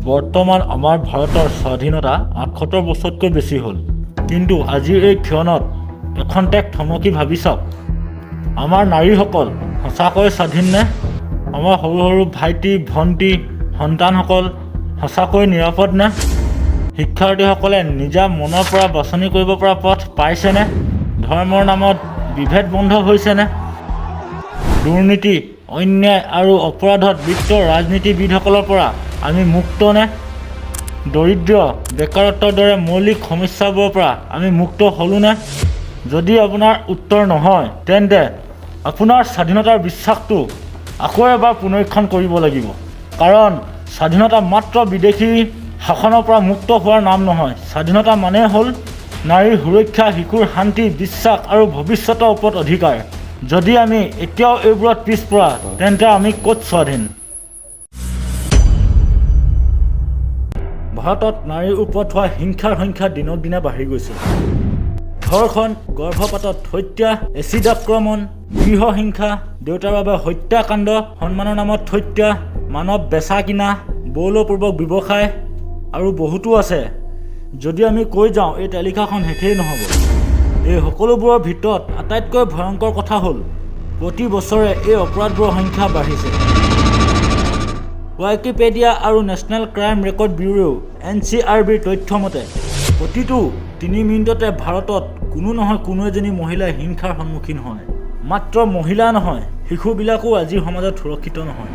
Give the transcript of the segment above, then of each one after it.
বৰ্তমান আমাৰ ভাৰতৰ স্বাধীনতা 78 বছৰতকৈ বেছি হ'ল। কিন্তু আজিৰ এই ক্ষণত এখন্তেক থমকি ভাবি চাওক, আমাৰ নাৰীসকল সঁচাকৈ স্বাধীন নে? আমাৰ সৰু সৰু ভাইটি, ভণ্টি, সন্তানসকল সঁচাকৈ নিৰাপদ নে? শিক্ষাৰ্থীসকলে নিজা মনৰ পৰা বাছনি কৰিব পৰা পথ পাইছেনে? ধৰ্মৰ নামত বিভেদ বন্ধ হৈছেনে? দুৰ্নীতি, অন্যায় আৰু অপৰাধত লিপ্ত ৰাজনীতিবিদসকলৰ পৰা আমি মুক্ত নে? দৰিদ্ৰ, বেকাৰত্বৰ দৰে মৌলিক সমস্যাবোৰৰ পৰা আমি মুক্ত হ'লোনে? যদি আপোনাৰ উত্তৰ নহয়, তেন্তে আপোনাৰ স্বাধীনতাৰ বিশ্বাসটো আকৌ এবাৰ পুনৰীক্ষণ কৰিব লাগিব। কাৰণ স্বাধীনতা মাত্ৰ বিদেশী শাসনৰ পৰা মুক্ত হোৱাৰ নাম নহয়। স্বাধীনতা মানে হ'ল নাৰীৰ সুৰক্ষা, শিশুৰ শান্তি, বিশ্বাস আৰু ভৱিষ্যতৰ ওপৰত অধিকাৰ। যদি আমি এতিয়াও এইবোৰত পিছপৰা, তেন্তে আমি ক'ত স্বাধীন? ভাৰতত নাৰীৰ ওপৰত হোৱা হিংসাৰ সংখ্যা দিনক দিনে বাঢ়ি গৈছে। ধৰ্ষণ, গৰ্ভপাতত হত্যা, এচিড আক্ৰমণ, গৃহ হিংসা, দেউতাৰ বাবে হত্যাকাণ্ড, সন্মানৰ নামত হত্যা, মানৱ বেচা কিনা, বলপূৰ্বক ব্যৱসায় আৰু বহুতো আছে। যদি আমি কৈ যাওঁ, এই তালিকাখন শেষেই নহ'ব। এই সকলোবোৰৰ ভিতৰত আটাইতকৈ ভয়ংকৰ কথা হ'ল, প্ৰতি বছৰে এই অপৰাধবোৰৰ সংখ্যা বাঢ়িছে। ৱাইকিপেডিয়া আৰু নেশ্যনেল ক্ৰাইম ৰেকৰ্ড ব্যুৰো, এনচিআৰবিৰ তথ্য মতে প্ৰতিটো 3 মিনিটতে ভাৰতত কোনো নহয় কোনো এজনী মহিলাই হিংসাৰ সন্মুখীন হয়। মাত্ৰ মহিলা নহয়, শিশুবিলাকো আজিৰ সমাজত সুৰক্ষিত নহয়।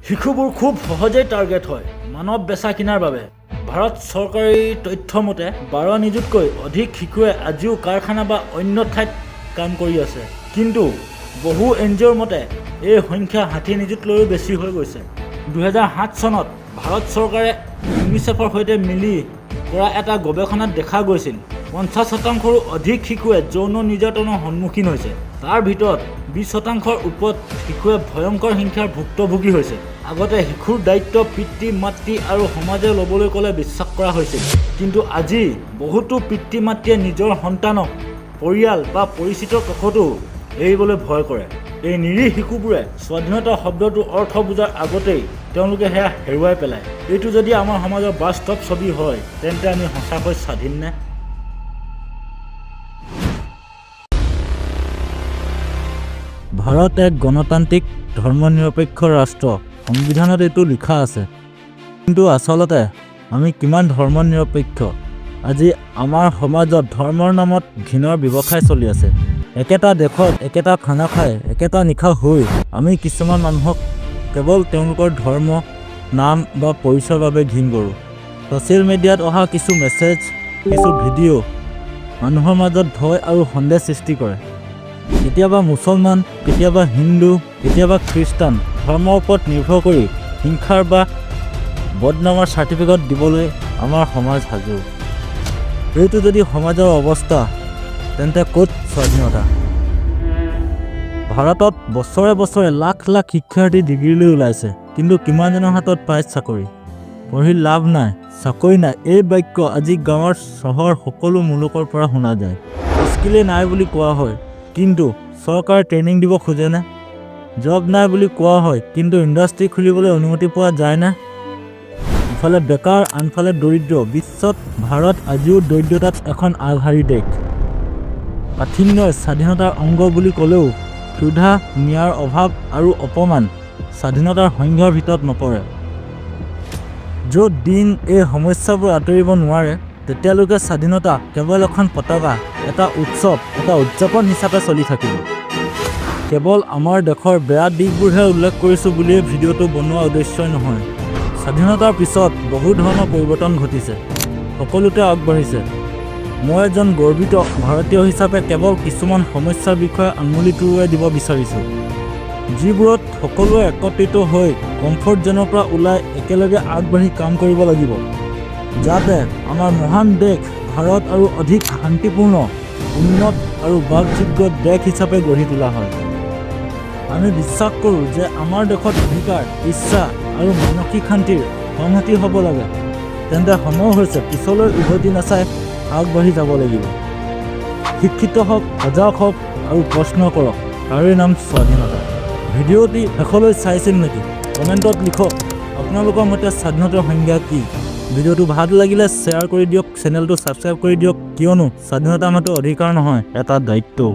শিশুবোৰ খুব সহজেই টাৰ্গেট হয় মানৱ বেচা কিনাৰ বাবে। ভাৰত চৰকাৰী তথ্য মতে 12 নিযুতকৈ অধিক শিশুৱে আজিও কাৰখানা বা অন্য ঠাইত কাম কৰি আছে। কিন্তু বহু এনজিঅ'ৰ মতে এই সংখ্যা 60 নিযুতলৈও বেছি হৈ গৈছে। 2007 চনত ভাৰত চৰকাৰে ইউনিচেফৰ সৈতে মিলি কৰা এটা গৱেষণাত দেখা গৈছিল, 50 শতাংশৰো অধিক শিশুৱে যৌন নিৰ্যাতনৰ সন্মুখীন হৈছে। তাৰ ভিতৰত 20 শতাংশৰ ওপৰত শিশুৱে ভয়ংকৰ হিংসাৰ ভুক্তভোগী হৈছে। আগতে শিশুৰ দায়িত্ব পিতৃ মাতৃ আৰু সমাজে ল'বলৈ ক'লে বিশ্বাস কৰা হৈছিল। কিন্তু আজি বহুতো পিতৃ মাতৃয়ে নিজৰ সন্তানক পৰিয়াল বা পৰিচিতৰ কাষতো এৰিবলৈ ভয় কৰে। এই নিৰীহ শিশুবোৰে স্বাধীনতা শব্দটোৰ অৰ্থ বুজাৰ আগতেই তেওঁলোকে সেয়া হেৰুৱাই পেলায়। এইটো যদি আমাৰ সমাজৰ বাস্তৱ ছবি হয়, তেন্তে আমি সঁচাকৈ স্বাধীন নে? ভাৰত এক গণতান্ত্ৰিক, ধৰ্মনিৰপেক্ষ ৰাষ্ট্ৰ। সংবিধানত এইটো লিখা আছে। কিন্তু আচলতে আমি কিমান ধৰ্মনিৰপেক্ষ? আজি আমাৰ সমাজত ধৰ্মৰ নামত ঘৃণাৰ ব্যৱসায় চলি আছে। একেটা দেশত একেটা খানা খাই, একেটা নিশা শুই আমি কিছুমান মানুহক কেৱল তেওঁলোকৰ ধৰ্ম, নাম বা পৰিচয়ৰ বাবে ঘৃণ কৰোঁ। ছ'চিয়েল মিডিয়াত অহা কিছু মেছেজ, কিছু ভিডিঅ' মানুহৰ মাজত ভয় আৰু সন্দেহ সৃষ্টি কৰে। কেতিয়াবা মুছলমান, কেতিয়াবা হিন্দু, কেতিয়াবা খ্ৰীষ্টান, ধৰ্মৰ ওপৰত নিৰ্ভৰ কৰি হিংসাৰ বা বদনামৰ চাৰ্টিফিকেট দিবলৈ আমাৰ সমাজ সাজু। এইটো যদি সমাজৰ অৱস্থা, তেন্তে ক'ত স্বাধীনতা? ভাৰতত বছৰে বছৰে লাখ লাখ শিক্ষাৰ্থী ডিগ্ৰী লৈ ওলাইছে, কিন্তু কিমানজনৰ হাতত পায় চাকৰি? পঢ়ি লাভ নাই, চাকৰি নাই, এই বাক্য আজি গাঁৱৰ চহৰ সকলো মুলুকৰ পৰা শুনা যায়। স্কিলেই নাই বুলি কোৱা হয়, কিন্তু চৰকাৰে ট্ৰেইনিং দিব খোজেনে? জব নাই বুলি কোৱা হয়, কিন্তু ইণ্ডাষ্ট্ৰী খুলিবলৈ অনুমতি পোৱা যায়নে? ইফালে বেকাৰ, আনফালে দৰিদ্ৰ। বিশ্বত ভাৰত আজিও দৰিদ্ৰতাত এখন আগশাৰীৰ দেশ। কাঠিন্যই স্বাধীনতাৰ অংগ বুলি ক'লেও ক্ষুধা, ন্যায়ৰ অভাৱ আৰু অপমান স্বাধীনতাৰ সংজ্ঞাৰ ভিতৰত নপৰে। য'ত দিন এই সমস্যাবোৰ আঁতৰিব নোৱাৰে, তেতিয়ালৈকে স্বাধীনতা কেৱল এখন পতাকা, এটা উৎসৱ, এটা উদযাপন হিচাপে চলি থাকিব। কেৱল আমাৰ দেশৰ বেয়া দিশবোৰহে উল্লেখ কৰিছোঁ বুলিয়ে ভিডিঅ'টো বনোৱা উদ্দেশ্য নহয়। স্বাধীনতাৰ পিছত বহু ধৰণৰ পৰিৱৰ্তন ঘটিছে, সকলোতে আগবাঢ়িছে। মই এজন গৰ্বিত ভাৰতীয় হিচাপে কেৱল কিছুমান সমস্যাৰ বিষয়ে আঙুলি টুকুৱাই দিব বিচাৰিছোঁ, যিবোৰত সকলোৱে একত্ৰিত হৈ কমফৰ্ট জ'নৰ পৰা ওলাই একেলগে আগবাঢ়ি কাম কৰিব লাগিব, যাতে আমাৰ মহান দেশ ভাৰত আৰু অধিক শান্তিপূৰ্ণ, উন্নত আৰু বাসযোগ্য দেশ হিচাপে গঢ়ি তোলা হয়। আমি বিশ্বাস কৰোঁ যে আমাৰ দেশত অধিকাৰ, ইচ্ছা আৰু মানসিক শান্তিৰ সংহতি হ'ব লাগে। তেন্তে সময় হৈছে পিছলৈ উভতি নাচাই আগবাঢ়ি যাব লাগিব। শিক্ষিত হওক, সজাগ হওক আৰু প্ৰশ্ন কৰক, তাৰেই নাম স্বাধীনতা। ভিডিঅ'টি শেষলৈ চাইছিল নেকি? কমেণ্টত লিখক, আপোনালোকৰ মতে স্বাধীনতাৰ সংজ্ঞা কি? ভিডিঅ'টো ভাল লাগিলে শ্বেয়াৰ কৰি দিয়ক, চেনেলটো ছাবস্ক্ৰাইব কৰি দিয়ক, কিয়নো স্বাধীনতা মাত্ৰ অধিকাৰ নহয়, এটা দায়িত্বও।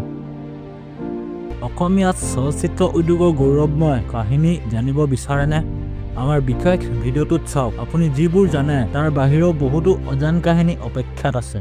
অসমীয়াত চলচ্চিত্ৰ উদ্যোগৰ গৌৰৱময় কাহিনী জানিব বিচাৰেনে? আমাৰ বিশেষ ভিডিঅ'টোত চাওক। আপুনি যিবোৰ জানে, তাৰ বাহিৰেও বহুতো অজান কাহিনী অপেক্ষাত আছে।